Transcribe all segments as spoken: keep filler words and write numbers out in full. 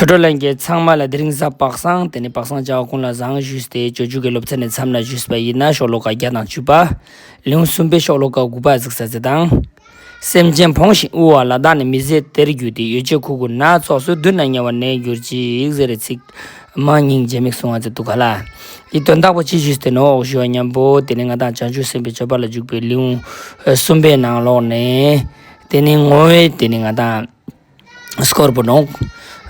ཆོས་གྲོགས་ལྷན་རྒྱས་ཚང་མ་ལ་དེ་རིང་གཟའ་པ་སངས་དེ་ནི་པ་སངས་བྱ་བ་ཀུན་ལ་བཟང་ཞུས་ཏེ། སྤྱོད་འཇུག་གི་སློབ་ཚན་ནི་མཚམས་ལ་ཞུས་པ་ཡིན་ན་ཤོ་ལོ་ཀ་བརྒྱ་དང་བཅུ་པ། ལེའུ་གསུམ་པའི་ཤོ་ལོ་ཀ་དགུ་པ་གཟིགས་ས་ཟེར་དང་། སེམས་ཅན་ཕོངས་ཤིང་དབུལ་བ་ལ། བདག་ནི་མི་བཟད་དེར་གྱུར་ཏེ། ཡོ་བྱད་མཁོ་དགུ་སྣ་ཚོགས་སུ། མདུན་ན་དམྱལ་བར་གནས་གྱུར་ཅིག་ཟེར་རེ་ཚིག་མ་སྙིང་རྗེ་མིག་གསུང་བ་ཟེར་འདུག་ག་ལ། འི་དོན་དག་པོ་ཅི་ཞུས་ཏེ་ནོག་ཞུ་བ་ཉམ་པོ་དེ་ནི་ང་དང་བྱང་ཆུབ་སེམས་དཔའི་སྤྱོད་པ་ལ་འཇུག་པའི་ལེའུ་གསུམ་པའི་ནང་ལོགས་ནས་དེ་ནི་བསྔོ་བའི་དེ་ནི་ང་དང་སྐོར་པོ་ནོག།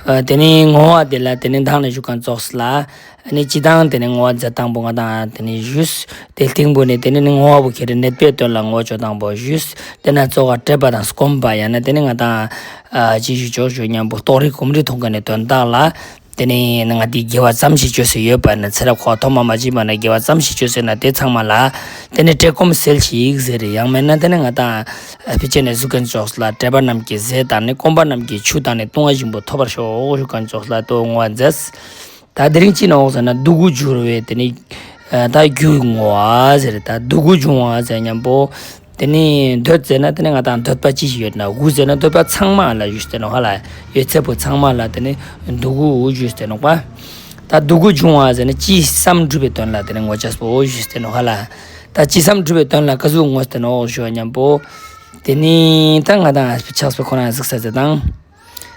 ཨ་དེ་ནི་བསྔོ་བ་དེ་ལ་དེ་ནི་མདང་ནས་ཞུ་མཁན་ཙོགས་ལ། ཨ་ནི་སྤྱིར་བཏང་དེ་ནི་བསྔོ་བ་མཛད་སྟངས་པོ་ང་དང་དེ་ནི་ཞུས། དེ་སྟིང་པོ་ནས་དེ་ནི་བསྔོ་བ་པོ་ཁྱེར་ནད་པའི་དོན་ལ་བསྔོ་བ་ཅོ་སྟངས་པོ་ཞུས། དེ་ན་ཙོགས་ཀ་བཀྲེས་པ་དང་སྐོམ་པ་ཡང་ན་དེ་ནི་ང་དང་ཨ་ཅི་ཞུ་ཅོག་ཞུ་ཉམ་པོ་ལྟོགས་རི་སྐོམ་རི་མཐོང་མཁན་ནི་དོན་དག་ལ། དེ་ནི་ང་དེ་དགེ་བ་ཙམ་ཞིག་ཅོས་སེ་ཡོད་པ་ན་ཚེ་རབས་འཁོར་བ་ཐོག་མ་མ་མཆིས་པ་ན་དགེ་བ་ཙམ་ཞིག་ཅོས་སེ་ན་དེ་ཚང་མ་ལ་དེ་ནི་བཀྲེས་སྐོམ་སེལ་ཞིག་ཟེར་རེ། ཡང་མེད་ན་དེ་ནི་ང་དང་ཨ་ཕི་ཅེ་ནས་གཟུགས་མཁན་ཙོགས་ལ་བཀྲེས་པ་རྣམས་ཀྱི་ཟས་དང་ནི་སྐོམ་པ་རྣམས་ཀྱི་ཆུ་དང་ནི་བཏུང་བ་ཞིམ་པོ་ཐོབ་པར་ཤོག་ཞུ་མཁན་ཙོགས་ལ་དོ་བསྔོ་བ་མཛད། ད་དེ་རིང་ཅི་ནོག་ཟེར་ན་སྡུག་གུ་འགྱུར་བའི་དེ་ནི་ཨ་ད་རྒྱུ་བསྔོ་བ་ཟེར། ད་སྡུག་གུ་འབྱུང་བ་ཟེར་ཉམ་པོ་དེ་ནི་འདོད་ཟེར་ན་དེ་ནི་ང་དང་འདོད་པ་ཅི་ཞིག་ཡོད་ན། གུ་ཟེར་ན་འདོད་པ་ཚང་མ་ལ་ཞུས་ཏེ་ནོག་ཧ་ལ། ཡོད་ཚད་པོ་ཚང་མ་ལ་དེ་ནི་སྡུག་གུ་ཞུས་ཏེ་ནོག་པ། ད་སྡུག་གུ་འབྱུང་བ་ཟེར་ན་ཅི་བསམ་འགྲུབ་པའི་དོན་ལ་དེ་ནི་བསྔོ་བྱས་པོ་ཞུས་ཏེ་ནོག་ཧ་ལ། ད་ཅི་བསམ་འགྲུབ་པའི་དོན་ལ་ཀ་ཟུག་བསྔོས་ཏེ་ནོག་ཞུ་བ་ཉམ་པོ་དེ་ནི་ད་ང་དང་ཕྱག་དཔེ་ཁོ་རང་གཟིགས་ས་ཟེར་དང་།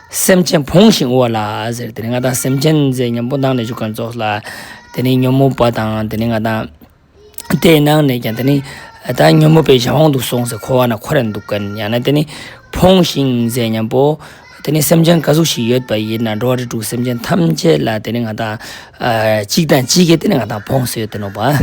སེམས་ཅན་ཕོངས་ཤིང་དབུལ་བ་ལ་ཟེར། དེ་ནི་ང་དང་སེམས་ཅན་ཟེར་ཉམ་པོ་མདང་ནས་ཞུ་མཁན་ཙོགས་ལ་དེ་ནི་ཉོན་མོངས་པ་དང་དེ་ནི་ང་དང་དེའི་ནང་ནས་ཀྱང་དེ་ནི་ད་ཉོན་མོངས་པའི་གཞན་དབང་དུ་སོང་སེ་འཁོར་བ་ན་འཁོར་རེ་འདུག་མཁན། ཡང་ན་དེ་ནི་ཕོངས་ཤིང་ཟེར་ཉམ་པོ་དེ་ནི་སེམས་ཅན་ག་ཟུག་ཞིག་ཡོད་པ་ཡིན་ན་འགྲོ་བ་རིགས་དྲུག་སེམས་ཅན་ཐམས་ཅད་ལ་དེ་ནི་ང་དང་ཨ་གཅིག་དང་གཅིག་གིས་དེ་ནི་ང་དང་ཕོངས་སེ་ཡོད་དེ་ནོག་པ།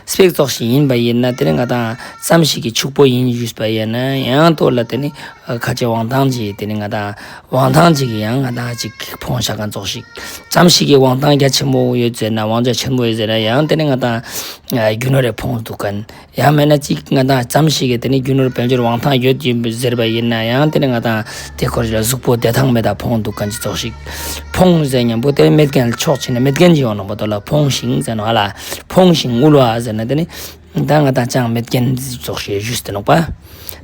སྤེ་ར་ཙོགས་ཤིག་ཡིན་པ་ཡིན་ན་དེ་ནི་ང་དང་ཙམ་ཞིག་གི་ཕྱུག་པོ་ཡིན་ཞུས་པ་ཡིན་ན་ཡང་དོ་ལ་དེ་ནི་ཁ་ཆེ་དབང་ཐང་ཅིག་དེ་ནི་ང་དང་དབང་ཐང་ཅིག་གི་ཡང་ང་དང་ཅིག་ཕོངས་ཤ་མཁན་ཙོགས་ཤིག། ཙམ་ཞིག་གི་དབང་ཐང་རྒྱ་ཆེན་མོ་ཡོད་ཟེར་ན་དབང་ཆ་ཆེན་མོ་ཡོད་ཟེར་ན་ཡང་དེ་ནི་ང་དང་རྒྱུ་ནོར་རེ་ཕོངས་འདུག་མཁན། ཡང་མེད་ན་ཅིག་ང་དང་ཙམ་ཞིག་གི་དེ་ནི་རྒྱུ་ནོར་དཔལ་འབྱོར་དབང་ཐང་ཡོད་ཡིན་ཟེར་བ་ཡིན་ན་ཡང་དེ་ནི་ང་དང་དེ་ཁོར་ལ་གཟུགས་པོ་བདེ་ཐང་མེད་ད་ཕོངས་འདུག་མཁན་ཅིག་ཙོགས་ཤིག། ཕོངས་ཟེར་ཉམ་པོ་དེ་མེད་མཁན་ཕྱོགས་ཅིག་ན་མེད་མཁན་ཅིག་ཡོང་ནོག་པ། དོ་ལ་ཕོངས་ཤིང་ཟེར་ནོག་ཧ་ལ། ཕོངས་ཤིང་དབུལ་བ་ཟེར་ན་དེ་ནི་ད་ང་དང་ཅང་མེད་མཁན་ཙོགས་ཤིག་ཞུས་ཏེ་ནོག་པ།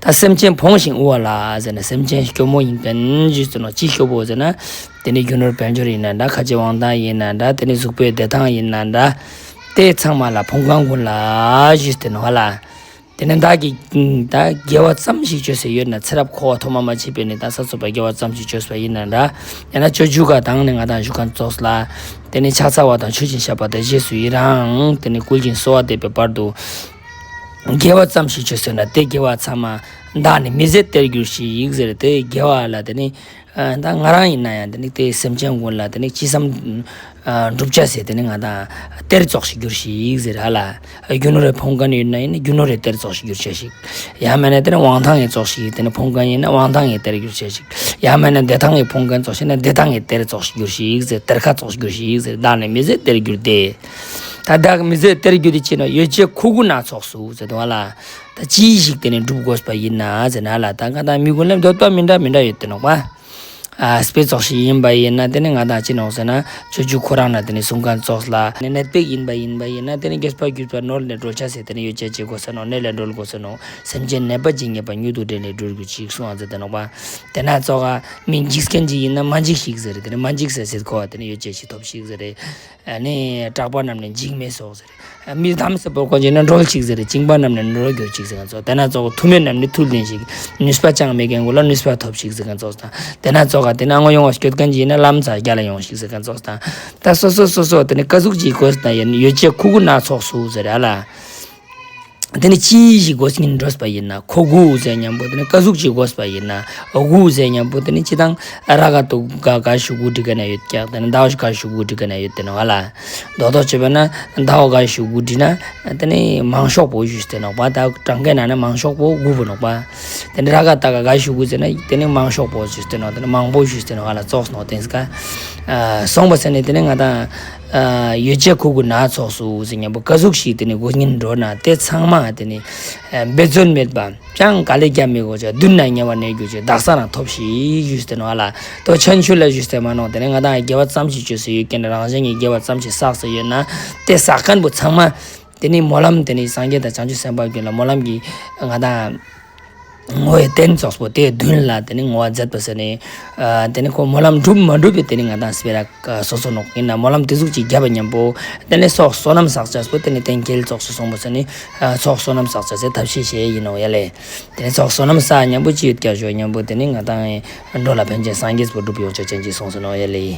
ད་སེམས་ཅན་ཕོངས་ཤིང་དབུལ་བ་ལ་ཟེར་ན་སེམས་ཅན་སྐྱོ་མོ་ཡིན་མཁན་ཞུས་ཏེ་ནོག། ཅི་སྐྱོ་པོ་ཟེར་ན་དེ་ནི་རྒྱུ་ནོར་དཔལ་འབྱོར་ཡིན་ན་འདྲ། ཁ་ཆེ་དབང་ཐང་ཡིན་ན་འདྲ། དེ་ནི་གཟུགས་པོའི་བདེ་ཐང་ཡིན་ན་འདྲ། དེ་ཚང་མ་ལ་ཕོངས་མཁན་ཀུན་ལ་ཞུས་ཏེ་ནོག་ཧ་ལ། དེ་ནི་བདག་གིས་ད་དགེ་བ་ཙམ་ཞིག་ཅོས་སེ་ཡོད་ན་ཚེ་རབས་འཁོར་བ་ཐོག་མ་མ་མཆིས་པའི་ནས་ད་ས་ཚོགས་པ་དགེ་བ་ཙམ་ཞིག་ཅོས་པ་ཡིན་ན་འདྲ། ཡང་ན་སྤྱོད་འཇུག་ག་དང་ནི་ང་དང་ཞུ་མཁན་ཙོགས་ལ་དེ་ནི་ཕྱག་འཚལ་བ་དང་མཆོད་ཅིང་བཤགས་པ་དང་རྗེས་སུ་ཡི་རང་དེ་ནི་བསྐུལ་ཞིང་གསོལ་བ་འདེབས་པའི་བར་དུ་དགེ་བ་ཙམ་ཞིག་ཅོས་སེ་ན་དེ་དགེ་བ་ཚང་མ་བདག་ནི་མི་བཟད་དེར་གྱུར་ཅིག་ཟེར། དེ་དགེ་བ་ལ་དེ་ནི་ཨ་ད་ང་རང་ཡིན་ན་ཡང་དེ་ནི་དེ་སེམས་ཅན་ཀུན་ལ་དེ་ནི་ཅི་བསམ་ཨ་འགྲུབ་ཅེས་སི་དེ་ནི་ང་དང་གཏེར་ཙོགས་ཤིག་གྱུར་ཅིག་ཟེར་ཧ་ལ། རྒྱུ་ནོར་རེ་ཕོངས་མཁན་ཡོད་ན་ཡིན་ན་རྒྱུ་ནོར་རེ་གཏེར་ཙོགས་ཤིག་གྱུར་ཅེས་ཤིག། ཡང་མེད་ན་དེ་ནི་དབང་ཐང་གི་ཙོགས་ཤིག་དེ་ནི་ཕོངས་མཁན་ཡིན་ན་དབང་ཐང་གི་གཏེར་གྱུར་ཅེས་ཤིག། ཡང་མེད་ན་བདེ་ཐང་གི་ཕོངས་མཁན་ཙོགས་ཤིག་ན་བདེ་ཐང་གི་གཏེར་ཙོགས་ཤིག་གྱུར་ཅིག་ཟེར། གཏེར་ཁ་ཙོགས་ཤིག་གྱུར་ཅིག་ཟེར། བདག་ནི་མི་བཟད་གཏེར་གྱུར་ཏེ། ད་བདག་མི་བཟད་གཏེར་གྱུར་ཏེ་ཅི་ནོག། ཡོ་བྱད་མཁོ་དགུ་སྣ་ཚོགས་སུ་ཟེར་དོ་ཧ་ལ། ད་ཅི་ཞིག་དེ་ནི་སྒྲུབ་དགོས་པ་ཡིན་ན་ཟེར་ན་ལ་ད་ང་དང་མི་ཀུན་ལ་འདོད་པ་མི་འདྲ་མི་འདྲ་ཡོད་དེ་ནོག་པ། ཨ་སྤེ་ར་ཙོགས་ཤིག་ཡིན་པ་ཡིན་ན་དེ་ནི་ང་དང་ཅི་ནོག་ཟེར་ན་སྤྱོད་འཇུག་ཁོ་རང་ན་དེ་ནི་གསུང་མཁན་ཙོགས་ལ་ནད་པ་ཡིན་པ་ཡིན་པ་ཡིན་ན་དེ་ནི་རྒས་པ་རྒུད་པ་ནོར་ལས་སྒྲོལ་ཅེས་སི་དེ་ནི་ཡོ་བྱད་ཅིག་དགོས་ས་ནོག། ནད་ལས་སྒྲོལ་དགོས་ས་ནོག། སེམས་ཅན་ནད་པ་ཇི་སྙེད་པ། མྱུར་དུ་བསྒྲལ་ནས་སྒྲོལ་གྱུར་ཅིག་གསུང་བ་མཛད་དེ་ནོག་པ། དེ་ན་ཙོགས་མི་འཇིགས་མཁན་ཅིག་ཡིན་ན་མ་འཇིགས་ཤིག་ཟེར། དེ་ནི་མ་འཇིགས་ཟེར་ཟེར་ཁོ་བ་དེ་ནི་ཡོ་བྱད་ཅིག་ཐོབ་ཤིག་ཟེར། ཨ་ནི་སྐྲག་པ་རྣམས་ནི་འཇིགས་མེད་སོགས་ཟེར། མི་དམ་སེ་བོར་མཁན་ཅིག་ན་སྒྲོལ་ཅིག་ཟེར། བཅིངས་པ་རྣམས་ནི་ནོར་གྱུར་ཅིག་ཟེར་མཁན་ཙོགས། དེ་ན་ཙོགས་མཐུ་མེད་རྣམས་ནི་མཐུ་ལྡན་ཞིང་། ནུས་པ་ཅང་མེད་མཁན་ཀུན་ལ་ནུས་པ་ཐོབ་ཤིག་ཟེར་མཁན་ཙོགས་དང་། དེ་ན་ཙོགས་དེ་ན་ངོ་ཡོང་བ་སྐྱོད་མཁན་ཅིག་ཡིན་ན་ལམ་ཚ་རྒྱ་ལ་ཡོང་ཤིག་ཟེར་མཁན་ཙོགས་དང་། ད་སོ་སོ་སོ་སོ་དེ་ནི་ཀ་ཟུག་ཅིག་དགོས་ན་ཡང་ཡོ་བྱད་མཁོ་དགུ་སྣ་ཚོགས་སུ་ཟེར་ཧ་ལ། དེ་ནི་ཅི་ཞིག་དགོས་ཉིན་འགྲོས་པ་ཡིན་ན་མཁོ་དགུ་ཟེར་མཉམ་པོ་དེ་ནི་ཀ་ཟུག་ཅིག་དགོས་པ་ཡིན་ན་དགུ་ཟེར་མཉམ་པོ་དེ་ནི་ཅི་དང་ར་ག་ཏུ་ག་ག་ཞུ་དགུ་འགྲིག་ག་ན་ཡོད་ཀྱག། དེ་ནི་ཟླ་བ་ག་ཞུ་དགུ་འགྲིག་ག་ན་ཡོད་དེ་ནོག་ཧ་ལ། རྡོག་རྡོག་བྱས་པ་ན་ཟླ་བ་ག་ཞུ་དགུ་འགྲིག་ན་དེ་ནི་མང་ཤོས་པོ་ཞུས་ཏེ་ནོག་པ། ད་གྲངས་ཀའི་ནང་ན་མང་ཤོས་པོ་དགུ་བོ་ནོག་པ། དེ་ནི་ར་ག་ཏ་ག་ག་ཞུ་དགུ་ཟེར་ན་དེ་ནི་མང་ཤོས་པོ་ཞུས་ཏེ་ནོག། དེ་ནི་མང་པོ་ཞུས་ཏེ་ནོག་ཧ་ལ། ཙོགས་ནོག་དེ་ནི་ཀ། ཨ་སོང་པ་ཟེར་ནས་དེ་ནི་ང་དང་ཨ་ཡོ་བྱད་མཁོ་དགུ་སྣ་ཚོགས་སུ་ཟེར་མཉམ་པོ་ཀ་ཟུག་ཞིག་དེ་ནི་དགོས་ཉིན་འགྲོ་ན་དེ་ཚང་མ་དེ་ནི་ཨ་འབད་བརྩོན་མེད་པ། ཅང་དཀའ་ལས་རྒྱབ་མི་དགོས་ཅེས། མདུན་ན་དམྱལ་བར་གནས་གྱུར་ཅིག། དག་ས་རང་ཐོབ་ཤིག་ཞུས་ཏེ་ནོག་ཧ་ལ། དོ་ཕྱིན་ཆད་ལ་ཞུས་ཏེ་མ་ནོག། དེ་ནི་ང་དང་དགེ་བ་ཙམ་ཞིག་ཅོས་སེ་ཡོད་མཁན་རང་གཞན་གྱི་དགེ་བ་ཙམ་ཞིག་བསགས་སེ་ཡོད་ན་དེ་བསགས་མཁན་པོ་ཚང་མ་དེ་ནི་སྨོན་ལམ་དེ་ནི་སངས་རྒྱས་དང་བྱང་ཆུབ་སེམས་དཔའ་ཀུན་ལ་སྨོན་ལམ་གྱི་ང་དང་ བསྔོ་བའི་རྟེན་ཙོགས་པོ་དེ་མདུན་ལ་དེ་ནི་བསྔོ་བ་མཛད་པ་ཟེར་ནི། ཨ་དེ་ནི་ཁོ་སྨོན་ལམ་འགྲུབ་མ་འགྲུབ་པའི་དེ་ནི་ང་དང་སྤེ་ར་སོ་སོ་ནོག། ཡིན་ན་སྨོན་ལམ་དེ་ཟུག་ཅིག་བརྒྱབ་པ་མཉམ་པོ་དེ་ནི་ཚོགས་བསོད་ནམས་བསགས་ཅེས་པོ་དེ་ནི་གཏན་འཁེལ་ཙོགས་སུ་སོང་པོ་ཟེར་ནི། ཨ་ཚོགས་བསོད་ནམས་བསགས་ཅེས་སི་ཐབས་ཤེས་ཤིག་ཡིན་ནོག་ཡ་ལེ། དེ་ནི་ཚོགས་བསོད་ནམས་བསགས་མཉམ་པོ་ཅི་ཡོད་ཀྱག་ཞུ་མཉམ་པོ་དེ་ནི་ང་དང་འགྲོ་ལ་ཕན་ཕྱིར་སངས་རྒྱས་པོ་འགྲུབ་ཡོང་ཅེས་ཅན་ཅིག་སོང་སོ་ནོག་ཡ་ལེ།